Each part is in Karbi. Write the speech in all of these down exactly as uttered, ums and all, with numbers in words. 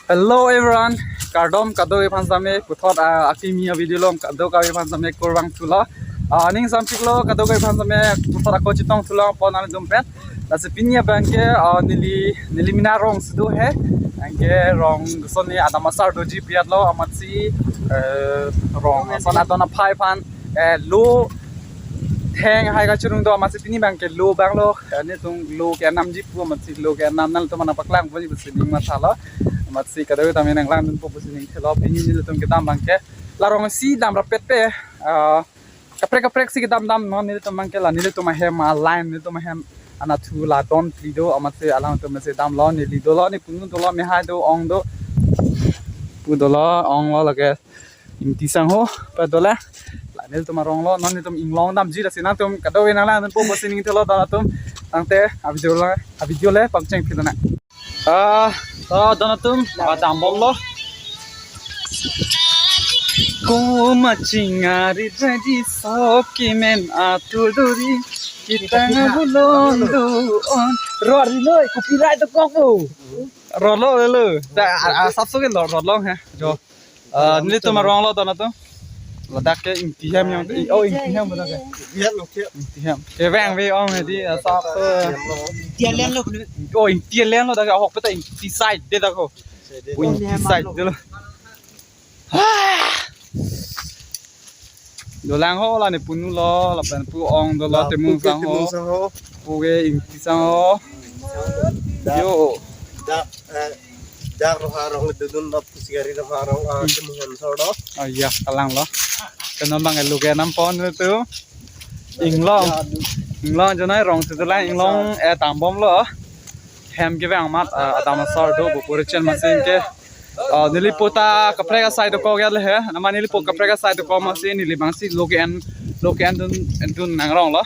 Hello everyone, kardom kadokave aphan sitame puthot, ah, akimi avideo along kadokave aphan sitame kurvangthulo. Ah, ning sampiklo kadokave aphan sitame puthot ako chetongthulo pon alanglitum pen. Lasi pini abangke, ah, neli, neli mena rong si do he. Anke rong son ni adam asar doji piat lo amatsi, eh, rong son adon aphai aphan, eh, lo theng hai kachirung do amatsi pini abangke lo abang lo, eh, nelitum lo ke-en namji pu amatsi lo ke-en nam nangtum aphan nangpaklang ponji pusi ning mathalo. Amatsi kadokave tame nanglangdunpo pusi ning thelo. Pini nelitum kedam abangke la rong si dam rapet pe, ah, kaprek kaprek si kedam damnon nelitum abangke, la nelitum ahem a-line, nelitum ahem anatthu la don phli do amatsi alangtum si damlo, neli dolo, nepunu dolo, mehai do, ong do, pu dolo, ong lo lake Ingti Sangho pu dolo. La nelitum arong lo, non nelitum inglong damji, lasi nangtum kadokave nanglangdunpo pusi ning thelo don atum. Tangte avideo le, avideo le pangcheng philonang. Ah, to don atum, ah, dambomlo. Koma chingari jadi sok kimen atur duri, kita ngabulon do on. Ror ri noi, copyright to kok po. Ror lo, lo. Ta, ah, ah, sap so ke lo, ror lo he. Jo. Ah, nelitum arong lo don atum. Ladak ke Ingti hem yang, oh, Ingti hem ladak ke. Ingti hem, oke. Ingti hem. Kevang ve ong he di, ah, sap so. Ingti alen lo. Oh, Ingti alen lo dak ke, ahok peta Ingti side de dak ko. Side de. Oh, Ingti side de lo. Dolang ho, la nepunu lo, lapen pu ong dolo, la, Temung pu ke Sangho. Temung Sangho. Pu ke Ingti Sangho. Dak, yo. Dak, eh, dak Roha arong dodun dap kusigari Roha arong, ah, Temung Sangho do. Oh iya, kalang lo. Keno abang elu ke nam pon tu. Inglong. Inglong jonai rong si dolang, inglong, eh, dambomlo. Hem kevang amat, ah, adam asar do, bupuri chen masing ke. Ah, neli po ta kaprek asai dokok ya le he. Nama neli po kaprek asai dokok amatsi neli abangsi lo ke-en, lo ke-endun, endun nangrong lo.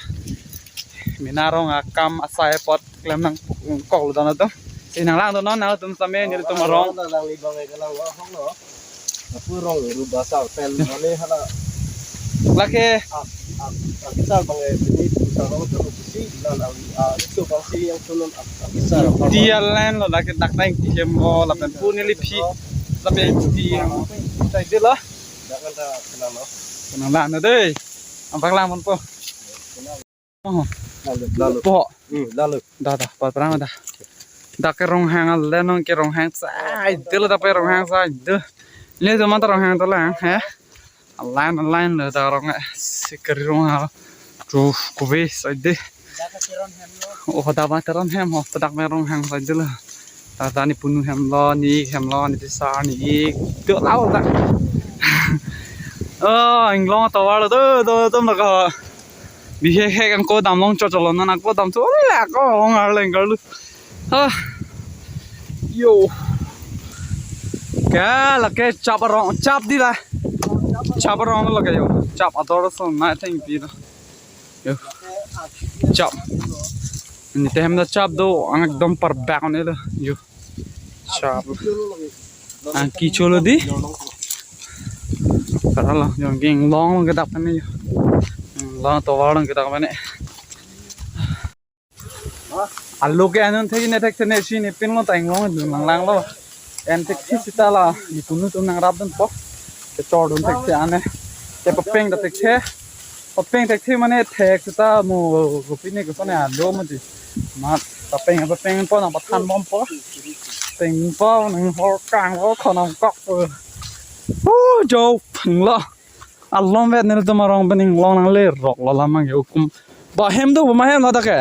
Mena rong akam asai apot klem nangkoklo don atum. Si nanglangdunnon nangtum sitame nelitum arong. Nangli abang ke lang lo, hong lo. Apu rong ru basar pen mane hala. Lake. Ah, ah, ah, kisar abang eh, ini pusar rong tu si nan ang, ah, itu abangsi yang tunun, ah, ah, kisar. Ingti alen lo, lake dak ta Ingti hem lo, lapen pu neli aphi. Lapen Ingti hem. Sai de lo. Dak kan ta kenal lo. Kenal lo na dei. Abang lang mon po. Oh. Lalo, lalo. Po. Hmm, lalo. Dah, dah, pat prang dah. Dak ke Ronghang ale non ke Ronghang sai de lo, dak pe Ronghang sai de. Nelitum ta Ronghang dolang he. Aline, aline lo dak rong, eh, si kari rong ha. Tuh, kubi sai de. Oh, dak ma Teron hem ho, dak ma Ronghang sai de lo. Dak ta nepunu hem lo, ne hem lo, ne tisa, ne ik. Tuh, lao dak. Oh, inglong atovar lo, tuh, tuh, tuh, dak. Bihek hek angko damlong chot chot lo, non angko dam cho, ole ako ong arleng karlu. Ah. Yo. Ke lake chap arong, chap di la. Chap arong lo ke yo. Chap ador so na thengpi do. Yo. Chap. Nelitum hem ta chap do, ang ekdom parbak ne lo. Yo. Chap. Ang kicholo di. Para lo, yo inglong kedak pen ne yo. Inglong atovar kedak pen ne. Alo ke anun thek ne thek ne si nepin lo ta inglong dun lang lang lo. En thekthe seta la nepunu atum nangrapdunpo. Kechordun thekthe ane. Kepapeng ta thekthe. Papeng thekthe mane thek seta mo kopi ne koson ne alo mati. Mat papeng papeng po nangpathanbompo. Peng po nanghor kang lo khonam kok po. Oh, jo peng lo. Along vet nelitum arong pen inglong nanglerok lo lamang ke ukum. Ba hem do, ba ma hem lo dak ke.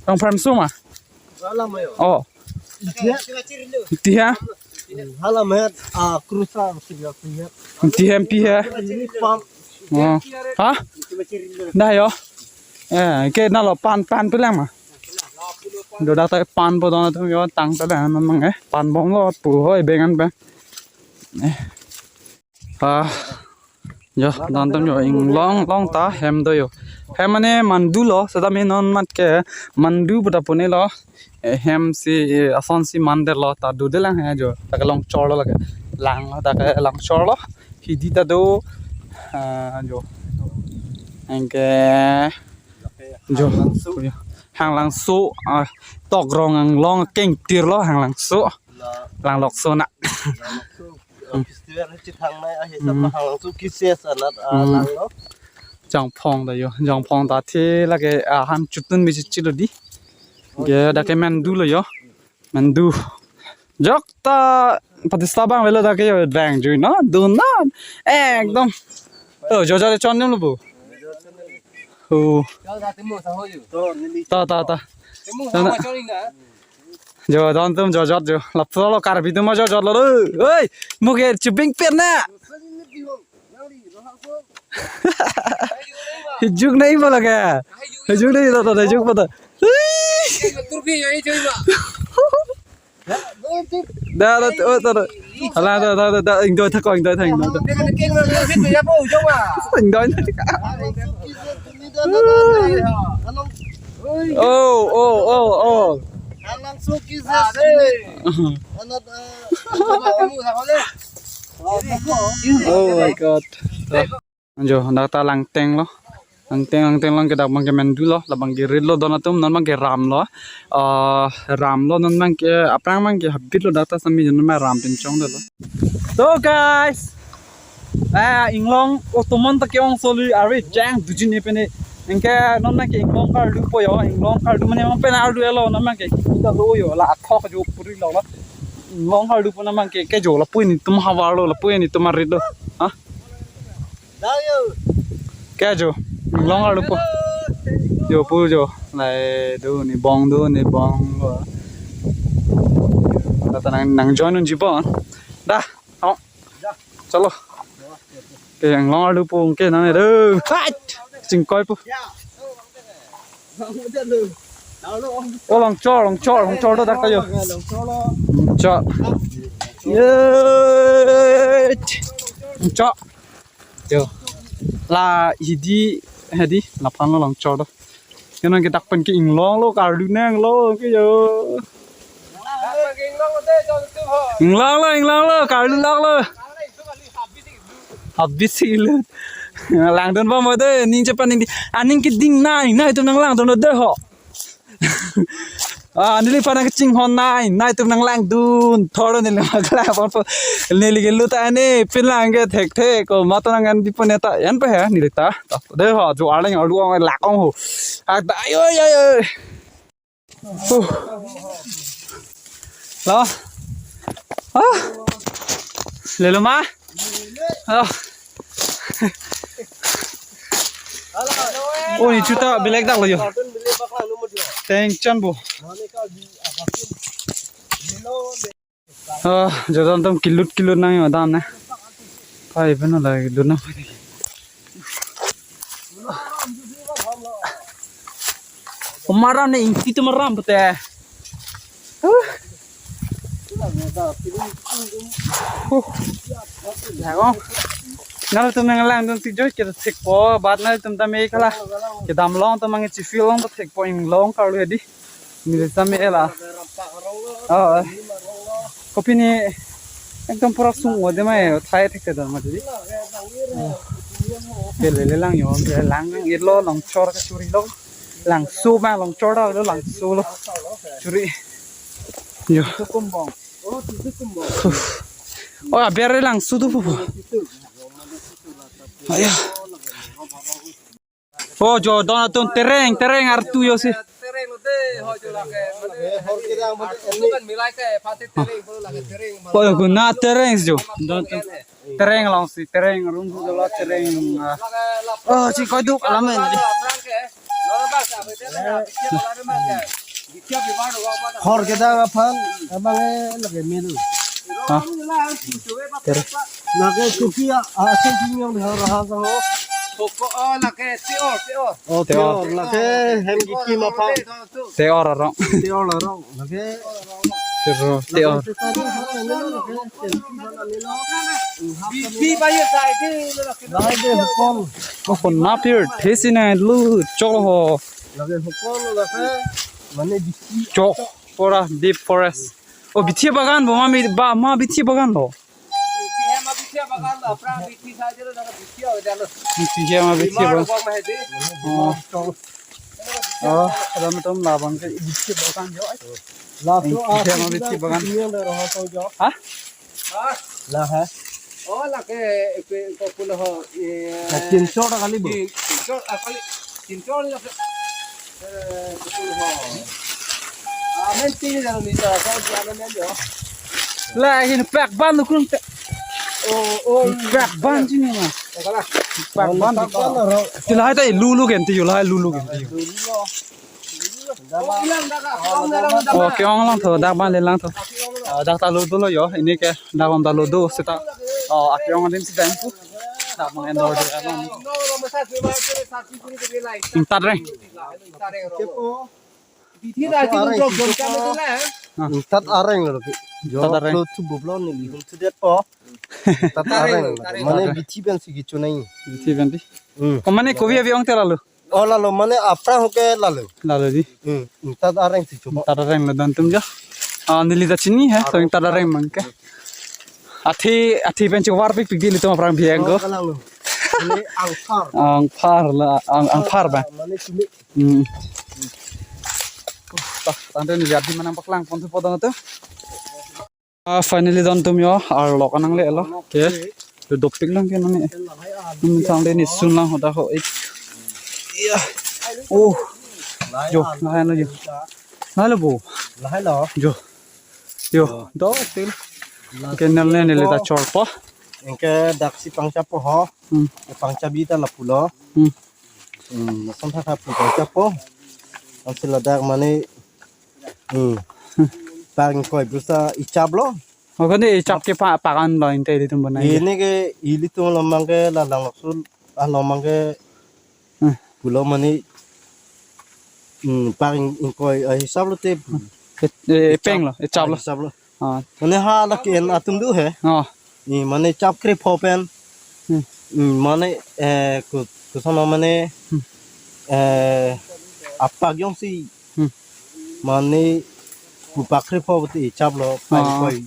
Rong pram suma. Hala ma yo. Oh. Ingti hem? Ingti hem? Hala ma het, ah, krusa, siga, siga. Ingti hem pi he? Ini pam. Oh. Ha? Dah yo. Eh, ke na lo pan, pan pelang ma. Do dak ta pan po don atum yo, tang ta lang non mang eh. Panbomlo pu hoi bengan pen. Eh. Ah, yo, don atum yo, inglong long ta hem do yo. Hem mane mandu lo, seta me non mat ke mandu pu ta pune lo. Eh, hem si, eh, ason si mandet lo, ta dodelang he jo. Ta kelong chor lo lake. Lang lo, ta kelong chor lo. Hidi ta do, ah, jo. Anke, jo. Hanglangso. Hanglangso, ah, tok rong anglong kengtir lo, Hanglangso. La, Langlokso na. Festival chethang nai ahi Hmm. Sa Langlokso kise sanat Hmm. Langlo. Jangphong ta jo, jangphong ta the lake ahan chutun me chichilo di. Ge dak ke mandu lo jo. Mandu. Jok ta patista bang velo dak ke jo dang jui no, dun no. Ekdom. Oh, jo jo chon nem lo bu. Oh. Ta ta ta. Jo don atum jo jot jo. Lapso lo Karbi atum jo jot lo. Oi, muke chubing per na. Hijuk nai ma lake. Hijuk nai ta ta hijuk pa ta. Da da oh ta ta. Ala da da da da ingdoi thak ingdoi thak ingdoi thak. Ingdoi thak. Oh oh oh oh. Langso kise se. Anat, ah, Oh my God. Jo, dak ta Langteng lo. Langteng, Langteng along ke dak abang ke mandu lo, labang ke rit lo don atum, non abang ke ram lo. Ah, ram lo, non abang ke, aphrang abang ke habit lo dak ta sami jo non abang ram pinchong dolo. So guys, ah, inglong otomon ta ke-ong soli ari jang dujin ne pene. Anke non abang ke inglong kardu po jo, inglong kardu mane abang pen ardu elo, non abang ke kita lo jo, la athok jo puri lo lo. Inglong kardu po non abang ke, ke jo lapu netum havar lo, lapu netum arit lo. Ha? Ke jo, inglong arlu po. Jo pu jo. Lai do ne bong do ne bong. Da ta nang nang join unji po. Da, oh. Chalo. Ke inglong arlu po ke nang do. Fight. Chingkoi po. Oh, longchor, longchor, longchor do dak ta jo. Longchor. Ye. Longchor. Jo. La hidi hidi laphan lo longchor do. Kena ke dak pen ke inglong lo karlu nang lo ke jo. Inglong lo, inglong lo, karlu lak lo. Habit si lo. Langdun bom de, ning chepan ning di. Aning ke ding nai, nai atum nang langdun de ho. Ah, neliphan nang kachinghon nai, nai atum nang langdun, thor neli makla pon po, neli ke lut ani, pin lang ke thek thek, ko mata nang an di pon eta, yan pa he, neli ta, ta, de ho, jo arleng arlu ong lak ong ho. Ah, da, ayo, ayo, ayo. Uh. Lo. Ah. Lelo ma? Oh. Oh, netum ta bilek dak lo jo. Tengchan bo. Ah, jo don atum kilut kilut nang jo dam ne. Pai beno la kilut nang pai. Omara ne ingki atum aram pute. Huh. Huh. Jago. Nang atum nang langdun si joi ke thekpo, bat nang atum ta me kala. Kedam along atum nang chifil along ta thekpo inglong karlu hedi. Neli ta me la. Oh. Kopine ekdom pura sung ode mai thai thek thek ma di. Oh. Ke lele lang jo, lele lang irlo longchor kachuri lo. Langso ma longchor lo langso lo. Churi. Jo. Oh, aber langso do po. Aya. Oh, jo don atum tereng, tereng artu jo si. Tereng lo de, ho jo lake, mane, eh, hor kedang mane, kan milai ke, pati tereng bolo lake tereng. Oh, jo guna tereng jo. Don atum tereng along si, tereng room tu lo tereng. Ah. Oh, si koi duk alam ini. Hor kedang aphan, abang eh lake melu. Ha? Ter- Lake tuki a, a, sing sing yang dihar raha sa ho. Poko, oh, lake teor, teor. Oh, teor. Teor. Lake hem giki mapha. Teor arong. Teor arong. Lake. Teor, teor. Bithi baye sai de, lake. Lake hokol. Oh, kon na pir thesi na lu cholo ho. Lake hokol lake. Mane bithi. Chok. Pura deep forest. Oh, bithi bagan bo ma mi ba ma bithi bagan bo. Bithi hem bithi bagan lo, pra bithi sa jelo na bithi ho jalo. Bithi hem bithi bagan. Bimar ho ma hedi. Oh. Oh, ada macam labang ke bichi bagan jo. Laso ini a dia mau bichi bagan. Ini yang dah rohas jo. Hah? Lah, ha? Oh, lake, ipe, ipe pulo ho, eh, Nah, tin short kali, bro. Tin, tin short, ah, kali, tin short lake, eh, pulo ho. Ah, men tin jaro ni ta, so, jaro men jo. Lah, ini pek ban lu kun te. Oh, oh, pek ban sini mah. Pek ban. Pek ban aro. Ti lahai ta lulu kan ti, lahai lulu kan ti. Lulu. Oh, ke-ong langthu, dak ban le langthu. Ah, dak ta lo dolo jo, ini ke dak bom ta lo do seta. Oh, ake-ong adim si dam pu. Dak bom endor de alam. Ingtat reng. Ingtat areng lo ke. Jo, ingtat areng. Lo tu bublo ni lihum tu det po. Ingtat areng lo. Mane bithi pen si kichu nai. Bithi pen di. Hmm. Ko mane kopi abi ong te lalo. Oh, lalo, mane aphrang hoke lalo. Lalo di. Hmm, ingtat areng si chupo. Ingtat areng lo don atum jo. Ah, neli ta chini he, so ingtat areng abang ke. Athi, athi pen chuvar pik pik di ilitum aphrang biang ko. Oh, kalang lo. Ini angphar. Angphar la, ang, angphar ba. Mane sini. Hmm. Tah, tangte neli adim manang paklang pon thu po dong tu. Ah, finally don atum jo, arlok anang le lo. Ke. Tu dopik lang ke nang ne. Tum sang de ni sun lang hoda ho ik. Iya. Oh. Jo, lahai lo jo. Lahai lo bo. Lahai lo. Jo. Jo, dopik. Ke nel ne neli ta chorpo. Anke dak si pangchap po ho. Hmm. Pangchap bi ta lapu lo. Hmm. Hmm, lason thakthak pu pangchap po. Ansi ladak mane, hmm, pang koi brusa ichap lo. Oh, kan ichap ke pa, pakan lo inte ilitum bonai. Ini ke ilitum lomang ke lalang loksul, ah, lomang ke, hmm, pulo mane, hmm, pang koi, ah, hisap lo te. Eh, eh, peng lo, ichap lo. Ah, hisap lo. Ah. Mane hala ke-en atum do he. Ah. Ni mane chap krepho pen. Hmm. Hmm, mane, eh, ku, kusono mane, hmm, eh, apak jongsi. Hmm. Mane kupak krepho bati chap lo, pai, ah, koi.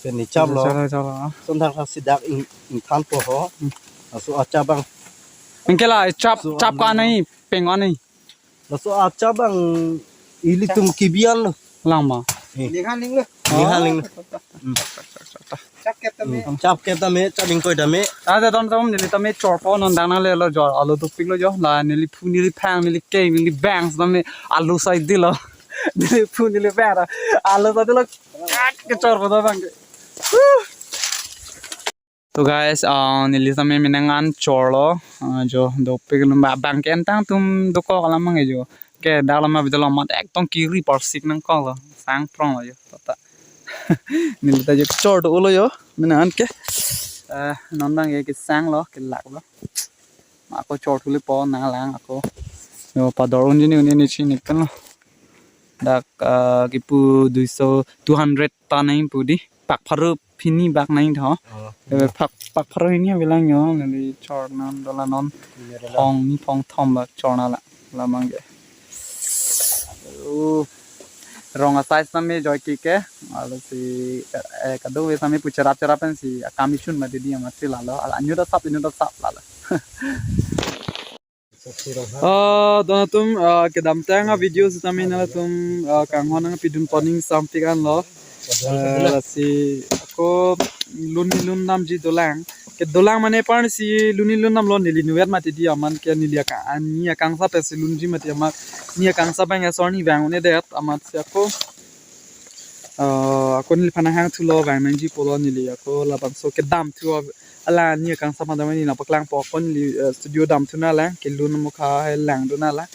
Pen ni chap lo. Chap lo, chap lo, ah. Lason thakthak si dak ing, ingthan po ho. Hmm. Laso achap abang. Anke la chap, so, chap ka ano nai, peng ano nai. Laso achap abang ilitum kebi-an lo. Lang ma. Eh. Ning haling lo. Ning haling lo. Hmm. Chap ke tame. Hmm. Chap ke tame, chap ingkoi tame. Ada don tom neli tame chorpo non dang nang le lo jo, alu dopik lo jo. La neli phu neli phang neli ke neli bang tame alu sai di lo. Neli phu neli phang alu sai di lo. Ke chorpo do abang ke. To guys, ah, neli tame menang an chorlo, ah, jo dopik lo ba bang ke entang tum dokok alam mang jo. Ke dak lama bidal amat ekdom kiri parsik nangkok lo, sang prong lo jo, tata. Neli ta jo chor do lo jo, menang an ke. Eh, non dang ke kesang lo, kelak lo. Ako chor thu le po nang lang ako. Jo pador unji ni unji ni chini pen lo. Dak, ah, kipu duiso, two hundred ta nang pu di. Pak pharo hini bak nang tho. Oh. Eh, pak, pak pharo hini bilang jo, neli chor non, dola non. Ini dola. Phong ni phong thom bak chor nang la, lamang ke. Oh. Rong a size tame joike ke. Lasi, eh, kadokave tame pu cherap cherap pensi akam isun ma didi amatsi lalo. Ala anyu da sap, anyu da sap lalo. Ah, don atum, ah, kedamtang a video sitame nanglitum, ah, kanghon nangpidun pon ning sampik an lo. Ah, lasi ako lun ni lun damji dolang. Ke dolang mane parsi lun ni lun dam lo, neli nuvet mati di amat ke neli aka, ani akangsap si lunji mati amat, ni akangsap abang asor ni vang un-edet amatsi ako. Ah, ako neliphan nanghang thu lo vang nangji pulo neli ako labangso kedam thu ala ni akangsap ma dam ni nangpaklang po ako neli, eh, studio dam thu nang lang, kelun mukha hai lang do nang lang.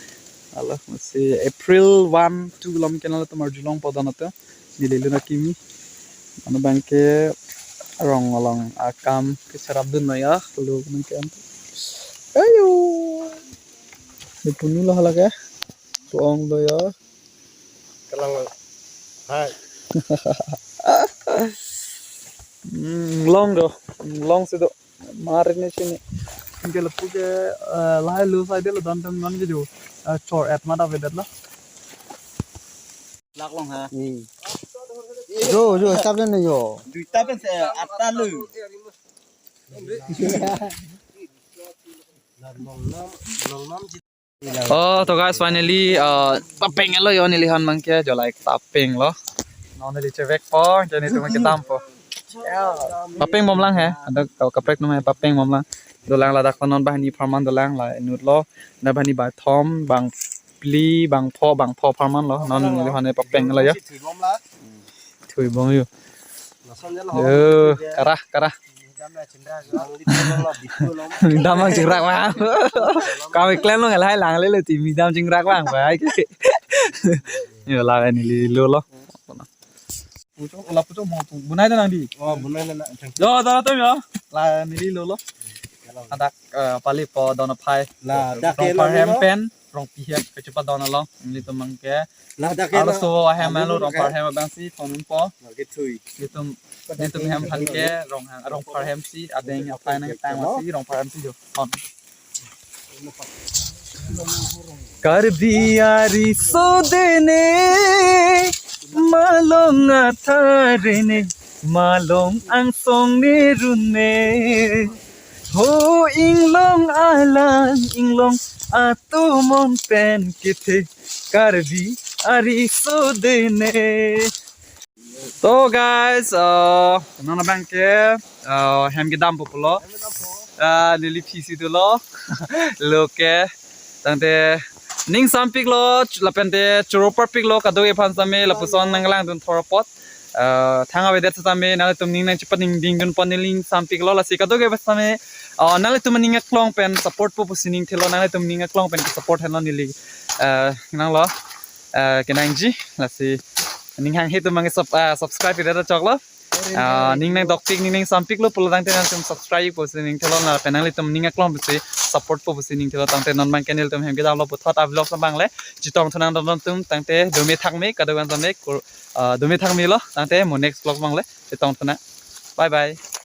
Alo, si April one, two lom ke nanglitum arjulong po don atum. Neli lun akimi. Mane abang ke rong along akam kecherap dun noi ah, lo nang ke an. Ayo. Ni punu lo hala ke. Tuong lo ya. Kalang lo. Hai. Hmm, long do. Long si do. Marin ni sini. Anke lapu ke, eh, lahai lo sai de lo don atum non ke jo. Eh, chor et ma da vedet lo. Lak long ha. Hmm. Jo, jo, stop den jo. Duita pen se atta lo. Long nam, long nam. Oh, to guys, finally, uh, papeng lo yo neli han abangke, jo like papeng lo. Non neli chevekpo, jo nelitum kedampo. Papeng bomlang he, ada ka-, kaprek num he papeng bomlang. Dolang ladak non banghini apharman dolang la inut lo. Na banghini bangthom, bangphli, bangpho, bangpho apharman lo. Non neli han papeng lo yo. Thui bom yo. Eh, karah, karah. Dam lang chingrak bang. Kami klem long lahai lang lele ti mi dam chingrak bang, bang. Yo, la neli lo lo. Puchok, la puchok mo tu. Bunai ta nang di. Oh, bunai na na. Yo, dara to yo. La neli lo lo. Adak, eh, pali po don aphai. La, dak Rongphar lo hem lo. Pen, Rongpi hem kechepadon along. Nelitum abangke. La, dak Alo lo. So ahem Alo lo lo Rongphar hem abang si thon unpo. Lagi thui. Nelitum, nelitum hem aphan ke Rong, Rongphar hem si adeng aphai nangtang masi Rongphar hem si jo. Thon. Karbi ariso dene, malong athare ne, malong angsong ne rune. Ho inglong alang, inglong atomon pen kethe, Karbi ariso dene. To guys, uh, non abangke, uh, hem kedampo pulo. Uh, neli phisi dolo. Lo ke. Tangte ning sampik lo, ch-, lapen te choro parpik lo, kadokave aphan sitame, lapuson nanglang dun thor apot. Uh, thang avedet sitame, nanglitum ning nangchepaningding dun pon neli ning sampik lo, lasi kadokave sitame, uh, nanglitum ning aklong pen support po pusi ning thelo, nanglitum ning aklong pen support henlo neli, uh, nang lo. Eh, kenangji, lasi ning hanghe atum abang sub-, eh, subscribe ida choklo. Eh, ning nangdokpik, ning nangsampik lo pulo tangte nangtum subscribe pusi ning thelo lapen nanglitum ning aklong pusi support po pusi ning thelo tangte non abangke nelitum hem kedamlo puthot a vlog abang le chetong thunang dam dam tum tangte dome thakme kadokave sitame kur-, eh, dome thakme lo tangte mo next vlog abang le chetong thunang. Bye bye.